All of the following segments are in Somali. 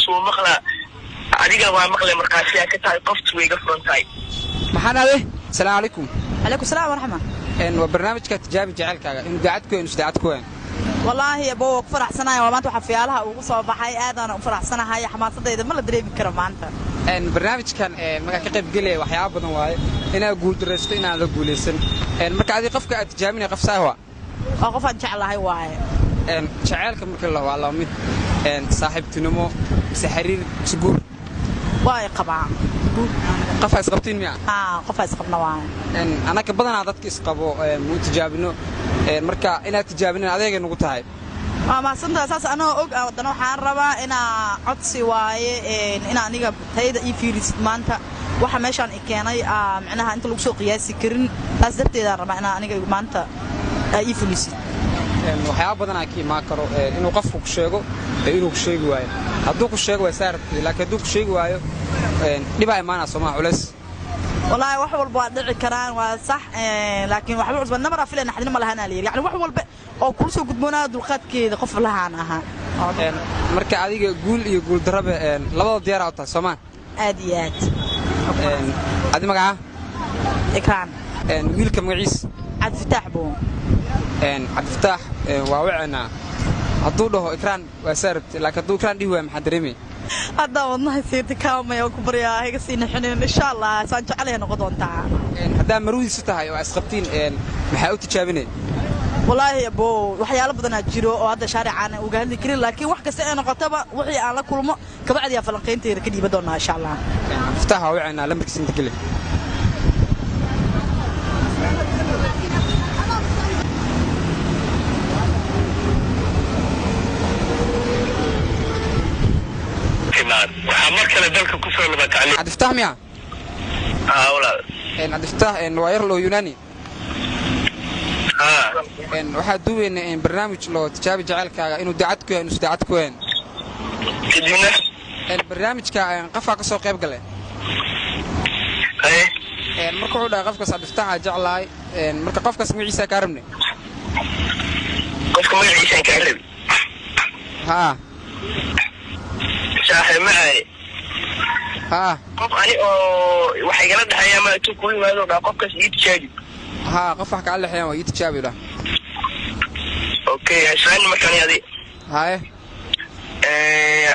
Rasuulkiisu wuu maqlaa, adiga waa maqlay, markhaatiyaa ka tahay, qoftu way iga furan tahay. Maxaan ade? Asalaamu calaykum. Calaykum salaam waraxma. Waa barnaamijka Tijaabi Jaceylkaaga, inuu daacad ku yahay, inuusan daacad ku yahay. Wallaahi abo, waa ku faraxsanahay. Waa maanta waxaa fiyaalaha ugu soo baxay, aadaan u faraxsanahay. Xamaasadayda ma la dareemi karo maanta. Barnaamijkan markaa ka qayb gelaya waxyaaba badan waaye, inaad guuldaraysto, inaan la guulaysan. Marka adiga qofka aad tijaabinaya qof saah waa? Waa qof aan jeclahay waaye. Jaceylka marka la waa laba mid: saaxiibtinimo mise xiriir mise guur. Waa ay qabaa. Qofaa isqabtiin miya? Haa, qofaa isqabna waaye. Annaga badanaa dadka isqabo muu tijaabino. Marka inaad tijaabinin adeegay nugu tahay. Waa mahadsantaha. Saas anoo og, haddana waxaan rabaa inaa codsi waaye, inaa aniga tayada ii fiirisid. Maanta waxa meeshaan i keenay, micnaha inta lagu soo qiyaasi karin, taas darteedaan rabaa inaa aniga maanta ii fulisid. Waxyaaba badanaa ka imaan karo inuu qofku ku sheego iyo inuu ku sheegi waayo. Hadduu ku sheego waa saa rabtid, laakiin hadduu ku sheegi waayo dhibaa imaanaa, soomaa, culays. Wallaahi wax walba waa dhici karaan, waa sax, laakiin waxba cusba namar filan naxdin ma lahaan la yiri. Yani wax walba oo kula soo gudboonaa dulqaadkeeda qof lahaan ahaa. Marka adiga guul iyo guul darrabe labada diyaaraa u tahay, soomaa? Aad iyo aad. Adi magacaa? Ikraan. Wiilka magaciis? Cabdifataax buu. Cabdifataax waa wacenaa. Hadduu dhaho "Ikraan, waa saa rabtid," laakiin hadduu "Ikraan" dhihi waayo, maxaa dareemaya? Haddaa wadnaha siita kaamay oo ku baryaa, iga sii nixinin. Insha Allah saan jecelahay noqon doontaa. Haddaa marwadiisu tahay oo isqabtiin, maxaa u tijaabinaya? Wallaahi abo, waxyaalo badanaa jiro oo hadda shaaricaan uga hadli karin, laakiin wax kasta ee noqotaba, wixii aan la kulmo kabacdiyaa falanqaynteeda ka dhiiba doonaa, insha Allah. Cabdifataax waa wacenaa, lambarkiisa inta geli. Waxaa mar kale dalka ku soo laba kaclay. Cabdifataax miya? Haa, walaal. Cabdifataax waa yar loo Yunaani. Haa. Waxaa duubaynaa barnaamij loo Tijaabi Jaceylkaaga, inuu daacad ku yahay, inuusan daacad ku yahayn. Kadibna? Barnaamijka qofkaa ka soo qayb galay. Haye. Marka wuxuu dhahay qofkaas Cabdifataaxaa jeclahay. Marka qofkaas magaciisaa kaa rabnay. Qofka magaciisaan kaa rabi? Haa. Saaxiib macaani. Haa. Qof ani oo waxa igala dhexeeya ma intuu kuu yimaado dhaa "Qofkaas ii tijaabi"? Haa, qof wax kaa lexeeyaan waa ii tijaabi dhah. Okay, islaan markaan adi. Haye.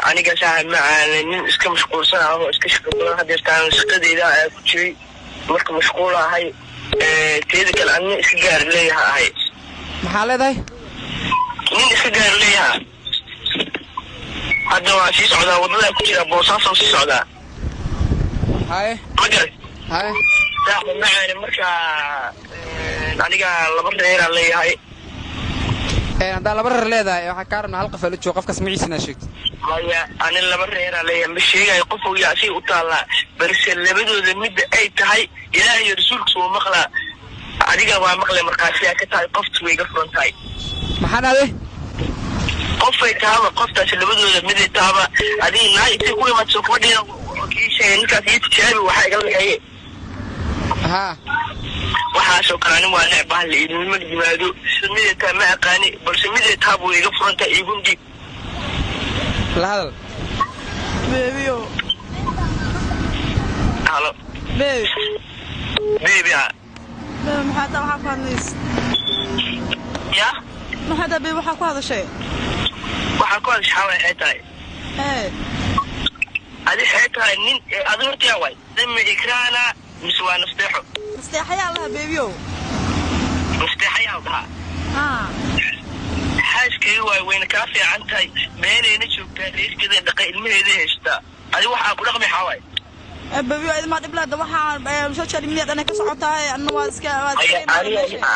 Aniga saaxiib macaani, nin iska mashquulsan ah oo iska shaqa badan hadeertaan, shaqadeyda ayaa ku jiray, marka mashquul ahay. Teeda kale ani nin iska gaar leeyaha ahay. Maxaa leedahay? Nin iska gaar leeyaha. Hadda waan sii socdaa, waddadaa ku jira, Boosaaso sii socdaa. Haye. Ma garat? Haye. Saaxiib macaani, marka aniga laba reeraan leeyahay. Haddaa laba reer leedahay, waxaa kaa rabnaa hal qof aa la joogo, qofkaas magaciisa inaad sheegto. Maya, ani laba reeraan leeyahay ma sheegayo. Qof oya asiga u taallaa, balse labadooda midda ay tahay, Ilaahay iyo Rasuulkiisu wuu maqlaa, adiga waa maqlay, markhaatiyaa ka tahay, qoftu way iga furan tahay. Maxaa dhahday? Qofay tahaba, qoftaas labadooda miday tahaba, adiga naa intay ku imaadso kuma dhihin kii sheegay "Ninkaas ii tijaabi, waxaa igala dhexeeye"? Haa. Waxaasoo kale anin waa necbaha la idinma yimaado. Miday taha ma aqaani, balse miday tahaba way iga furan tahay, iigun dhiib. La hadal. Beebiyo. Halo. Beebi. Beebi ah. Beebi, maxaa taa waxaa ku hadlaysa? Ya? Maxaa taa, beebi, waxaa ku hadashay? Waxaa ku hadashay xaway xee tahay? Hee. Adi xee tahay nin adi horta yaa waay dami Ikraana mise waa Nasteexo? Nasteexayaa laha, beebiyo. Nasteexayaa dhahaa? Haa. Xaaskayga waay, wayna kaa fiican tahay, meelayna joogtaa, reerkeeda dhaqay, ilmaheeda haystaa. Adi waxaa ku dhaqmi xawaay? Beebiyo, idmaa dhiblaada waxaa social media dhan ka socotaa, anna waa iska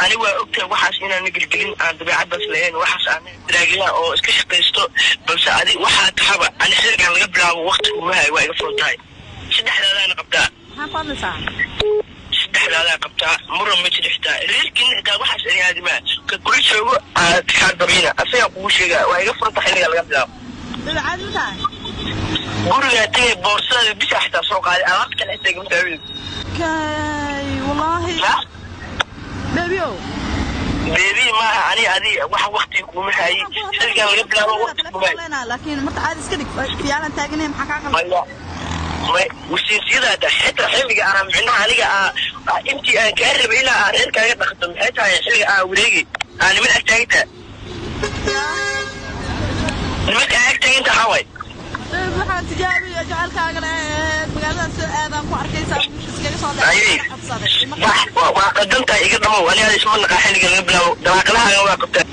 Ani waa ogtahay waxaas inaan gelgelin, aan dabeecadaas lahayn, waxaas aan draagilaha oo iska shaqaysto, balse adi waxaa tahaba ani xilligan laga bilaabo waqti kuma hayo. Waa iga furan tahay, saddexdaadaana qabtaa. Maxaa ku hadlaysaa? Saddexdaadaa qabtaa, muran ma jiro, xitaa reerkiina xitaa waxaas ani aadimaa ka kula joogo aad kaa dabiina asagaa kugu sheegaa. Waa iga furan tahay xilligan laga bilaabo. Beebi, caadi ma tahay? Gurigaa tegay, boorsadaada bisa xitaa soo qaaday, alaabta kale xitaa igama taawin. Kay wallaahi. Ya? Beebiyo. Baby, maaha ani adi wax waqti kuma hayi. Xilligan laga bilaabo waqti kuma hayi. Laakiin marka caadi iska dhig, fiyaalan taaganay, maxaa kaa qaldan? Maya, may wasiisyadaada xitaa xilliga aan micnaha aniga aa intii aan kaa rabay ilaa aa reerkaaga dhaqto, maxay tahay xilliga aa wareegi aa niman ag taaginta, nimanka ag taaginta waxaa waay? Waxaan tijaabiyo jecelkaaga leh, magaaladan soo aadaan ku arkaysaa, iskaga soo Ayay. Codsaday. Waa qaldan tahay, iga dhamow. Ani ada isma naqaa. Xilliga laga bilaabo dalaaqalahaaga waa qabtaa.